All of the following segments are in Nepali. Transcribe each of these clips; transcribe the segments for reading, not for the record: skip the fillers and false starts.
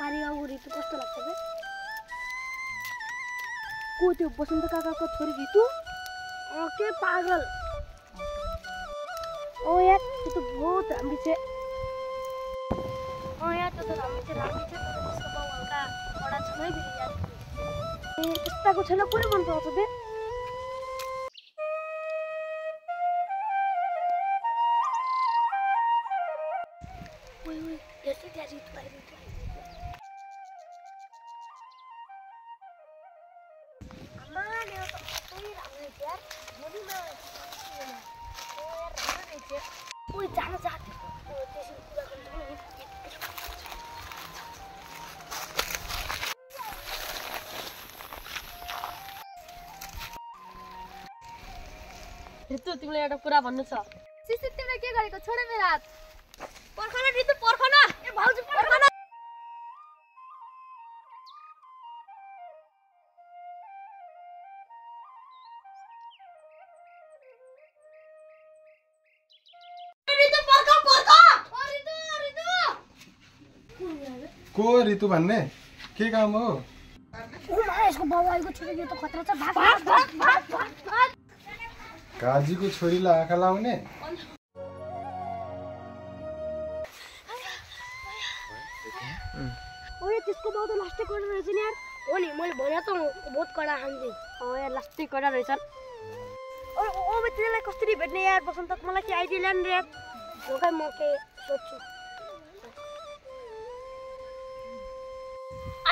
पारी आऊ ऋतु कस्तो लाग्छ बे को त्यो बसन्त काकाको छोरी ऋतु के पागल ओ यार त्यो त बहुत राम्रो छ ओ यार त्यो त राम्रो छ तर त्यसको बाउ हल्का बडा छ नै फेरि यार ए त्यस्ताको छैन कुन मन पर्छ बे ओइ हेर्छ त्यहाँ ऋतु आइरहेको Ui, jangan jahat. Itu tiमीलाई एउटा कुरा भन्नु छ सिसी तिमीले के गरेको छोडे मेरो हात पर्खन ऋतु पर्खन ए भाउजू पर्खन को ऋतु भन्ने के काम हो यसको बाउ आएको छोरी यो त खतरा छ भाग भाग भाग भाग भाग काजीको छोरीलाई आँखा लाउने ओए त्यसको बाउ त लास्टै कडा रहेछ नि यार हो नि मैले भने त बहुत कडा हान्थे यार लास्टै कडा रहेछन् ओ त्यसलाई कसरी भेट्ने यार बसन्त मलाई के आइडिया ल्याउनु रे ओके म के सोच्छु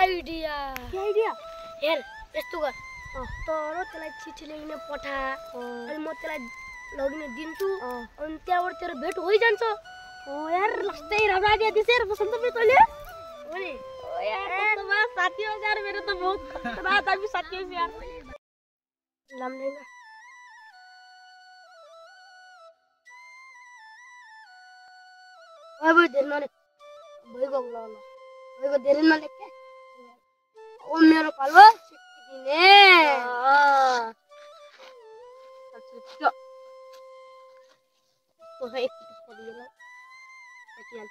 आइडिया के आइडिया हेर यस्तो गर तर त्यसलाई चिठी लेख्न पठा अनि म त्यसलाई लगिन दिन्छु अनि त्यहाँबाट तेरो भेट होइजान्छ यार लास्टै राम्रो आइडिया दिस यार बसन्त पनि तैले हो नि यार तपाईँ साथी हो यार मेरो त बहुत खतरा दामी साथी हो यार लाम्दैन अब धेरै नलेख भइगयो ल भइगयो धेरै नलेख के ओ मेरो पालो सिक्किदिने एक पढियो त्यतिहाल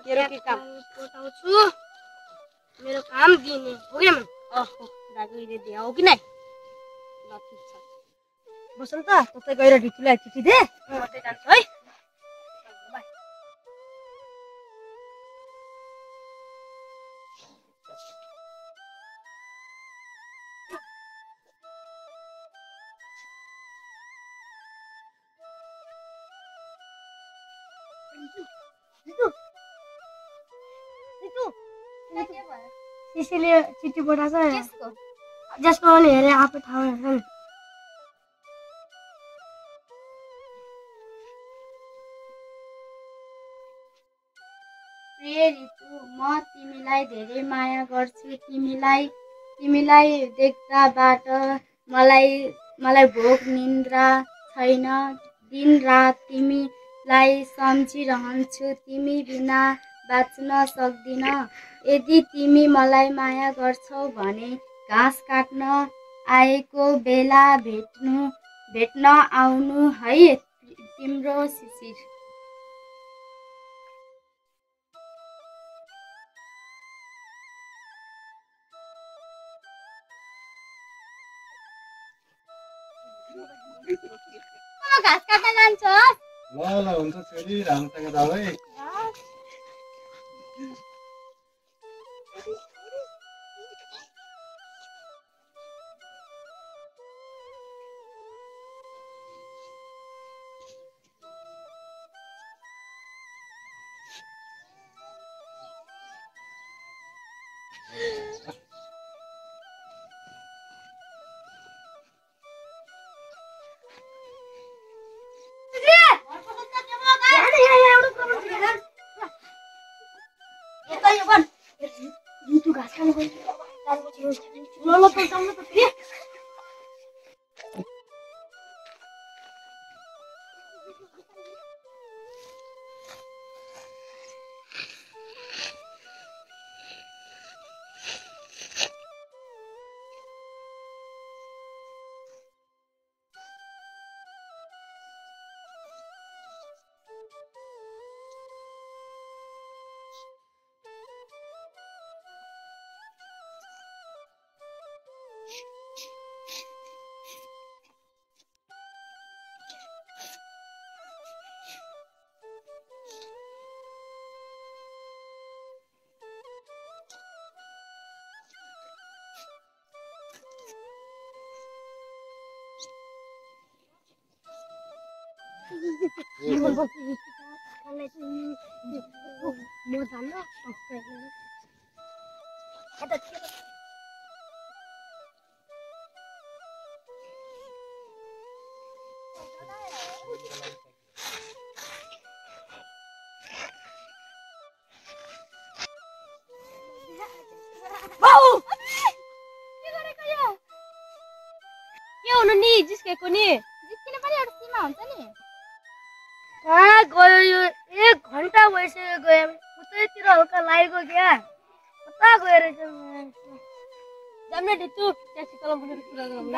मेरो के काम पठाउँछु मेरो काम दिने हो के ओहो दाजुले दिए हो कि नै ल ठीक छ बसन्त ततै गएर ऋतुलाई चिठी दे म मात्रै जान्छु है बाइ सिसीले चिठी पठाएको केसको जसको अनि हेरे आफै थाहा हुन्छ नि प्रिय ऋतु म तिमीलाई धेरै माया गर्छु तिमीलाई देख्दाबाट मलाई भोक निन्द्रा छैन दिनरात तिमीलाई सम्झिरहन्छु तिमी बिना बाँच्न सक्दिन यदि तिमी मलाई माया गर्छौ भने घाँस काट्न आएको बेला भेट्न आउनु है तिम्रो शिशिर घाँस काट्न जान्छ ल हुन्छ छोरी राम्रोसँग जाऊ है म जान्न के हुनु नि जिस्केको नि जिस्किने पनि एउटा सीमा हुन्छ नि कहाँ गयो यो 1 घन्टा भइसक्यो गयो उतैतिर हल्का लागेको क्या कता गयो रहेछ जाम्ने ढिच्चु ट्याक्सी तल बसेर कुरा गरौँ ल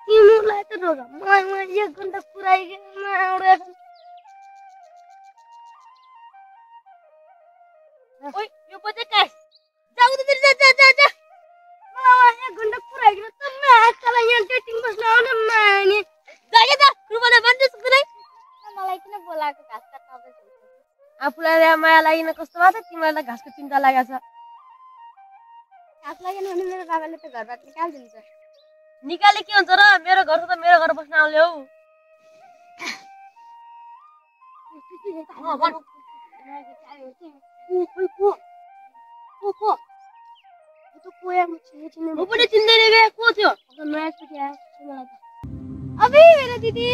तिमीलाई त ढोका म 1 घन्टा पुऱ्याइकन ओइ यो बजे कास जाऊ त जा जा जा जा 1 घन्टा पुऱ्याइकन त माकालाई यहाँ डेटिङ बस्न आउने मानी जागे जा रुमले भन्दै सुन्दै मलाई किन बोलाएको घाँस काट्न आफूलाई माया लागिन कस्तो भएको छ तिमीलाई घाँसको चिन्ता लागेको छ घाँस लागेन भने मेरो बाबाले त घरबाट निकाल्दिन्छ निकाले के हुन्छ र मेरो घर त मेरो घर बस्न आउले हौ म पनि चिन्दैन बे को थियो नयाँ केटी आयो मलाई त अबे मेरो दिदी